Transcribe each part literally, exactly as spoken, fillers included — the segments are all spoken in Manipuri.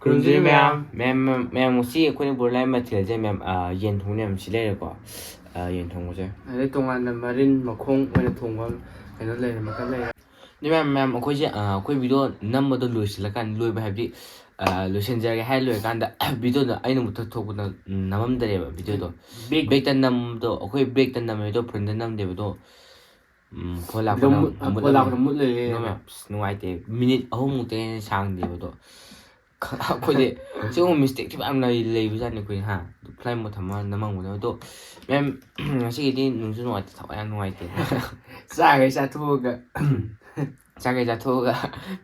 ꯈꯨꯔꯨꯝꯖꯔꯤ ꯃꯌꯥꯝ꯫ ꯃꯌꯥꯝ, ꯃꯌꯥꯝ, ꯃꯌꯥꯝ, ꯉꯁꯤ ꯑꯩꯈꯣꯏꯅ ꯄꯨꯔ ꯂꯥꯛꯏ ꯃꯊꯦꯜꯁꯦ ꯃꯌꯥꯝ, ꯑ, ꯌꯦꯟ ꯊꯣꯡꯕ ꯃꯌꯥꯝ ꯁꯤ ꯂꯩꯔꯦꯀꯣ꯫ ꯑ, ꯌꯦꯟ ꯊꯣꯡꯕꯁꯦ꯫ ꯑꯗꯩ ꯇꯣꯉꯥꯟꯅ ꯃꯔꯤꯟ ꯃꯈꯣꯡ ꯑꯣꯏꯅ ꯊꯣꯡꯕ ꯀꯩꯅꯣ ꯂꯩꯔꯦ, ꯃꯈꯜ ꯂꯩꯔꯦ꯫ ꯑꯗꯨ ꯃꯌꯥꯝ, ꯃꯌꯥꯝ, ꯑꯩꯈꯣꯏꯁꯦ, ꯑ, ꯑꯩꯈꯣꯏ ꯚꯤꯗꯤꯑꯣ ꯅꯝꯕꯗꯣ ꯂꯣꯏꯁꯤꯜꯂꯀꯥꯟꯗ, ꯂꯣꯏꯕ ꯍꯥꯏꯕꯗꯤ, ꯑ, ꯂꯣꯏꯁꯤꯟꯖꯔꯒꯦ ꯍꯥꯏꯔ ꯂꯣꯏꯔꯀꯥꯟꯗ ꯚꯤꯗꯤꯑꯣꯗꯣ ꯑꯩꯅ ꯃꯨꯊꯠ ꯊꯣꯛꯄꯗ ꯅꯝꯃꯝꯗꯔꯦꯕ ꯚꯤꯗꯤꯑꯣꯗꯣ꯫ ꯕ꯭ꯔꯦꯛ꯫ ꯕ꯭ꯔꯦꯛꯇ ꯅꯝꯕꯗꯣ, ꯑꯩꯈꯣꯏ ꯕ꯭ꯔꯦꯛꯇ ꯅꯝꯃꯦ ꯑꯗꯣ ꯐꯨꯜꯗ ꯅꯝꯗꯦꯕ ꯑꯗꯣ꯫ ꯎꯝ, ꯐꯣꯟ ꯂꯥꯛꯄꯗ ꯚꯤꯗꯤꯑꯣ ꯃꯨꯠ-, ꯐꯣꯟ ꯃꯨꯠꯂꯝꯃꯦ꯫ ꯂꯥꯛꯄꯗ ꯃꯨꯠ ꯂꯩꯔꯦ꯫ ꯑꯗꯣ ꯃꯌꯥꯝ, ꯑꯁ, ꯅꯨꯡꯉꯥꯏꯇꯦ꯫ ꯃꯤꯅꯤꯠ ꯑꯍꯨꯝꯃꯨꯛꯇꯩ ꯍꯦꯟꯅ ꯁꯥꯡꯗꯦꯕ ꯑꯗꯣ꯫ ꯑꯩꯈꯣꯏꯁꯦ ꯁꯤꯒꯨꯝꯕ ꯃꯤꯁꯇꯦꯛꯁꯦ ꯃꯌꯥꯝ ꯂꯩ-, ꯂꯩꯕꯖꯥꯠꯅꯤ ꯑꯩꯈꯣꯏ, ꯍꯥ? ꯐ꯭ꯂꯥꯏꯠ ꯃꯣꯗ ꯊꯝꯃꯒ ꯅꯝꯃꯝꯒꯗꯕ꯫ ꯑꯗꯣ ꯃꯌꯥꯝ, ꯉꯁꯤꯒꯤꯗꯤ ꯅꯨꯡꯁꯨ ꯅꯨꯡꯉꯥꯏꯇꯦ, ꯊꯋꯥꯏ ꯌꯥꯝ ꯅꯨꯡꯉꯥꯏꯇꯦ꯫ ꯆꯥꯈꯩ ꯆꯥꯊꯣꯛꯑꯒ꯫ ꯆꯥꯈꯩ ꯆꯥꯊꯣꯛꯑꯒ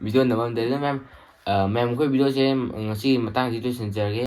ꯚꯤꯗꯤꯑꯣ ꯅꯝꯃꯝꯗ꯭ꯔꯦ꯫ ꯑꯗꯨꯅ ꯃꯌꯥꯝ, ꯑ, ꯃꯌꯥꯝ ꯑꯩꯈꯣꯏ ꯚꯤꯗꯤꯑꯣꯁꯦ ꯉꯁꯤꯒꯤ ꯃꯇꯥꯡꯁꯤ ꯂꯣꯏꯁꯤꯟꯖꯔꯒꯦ꯫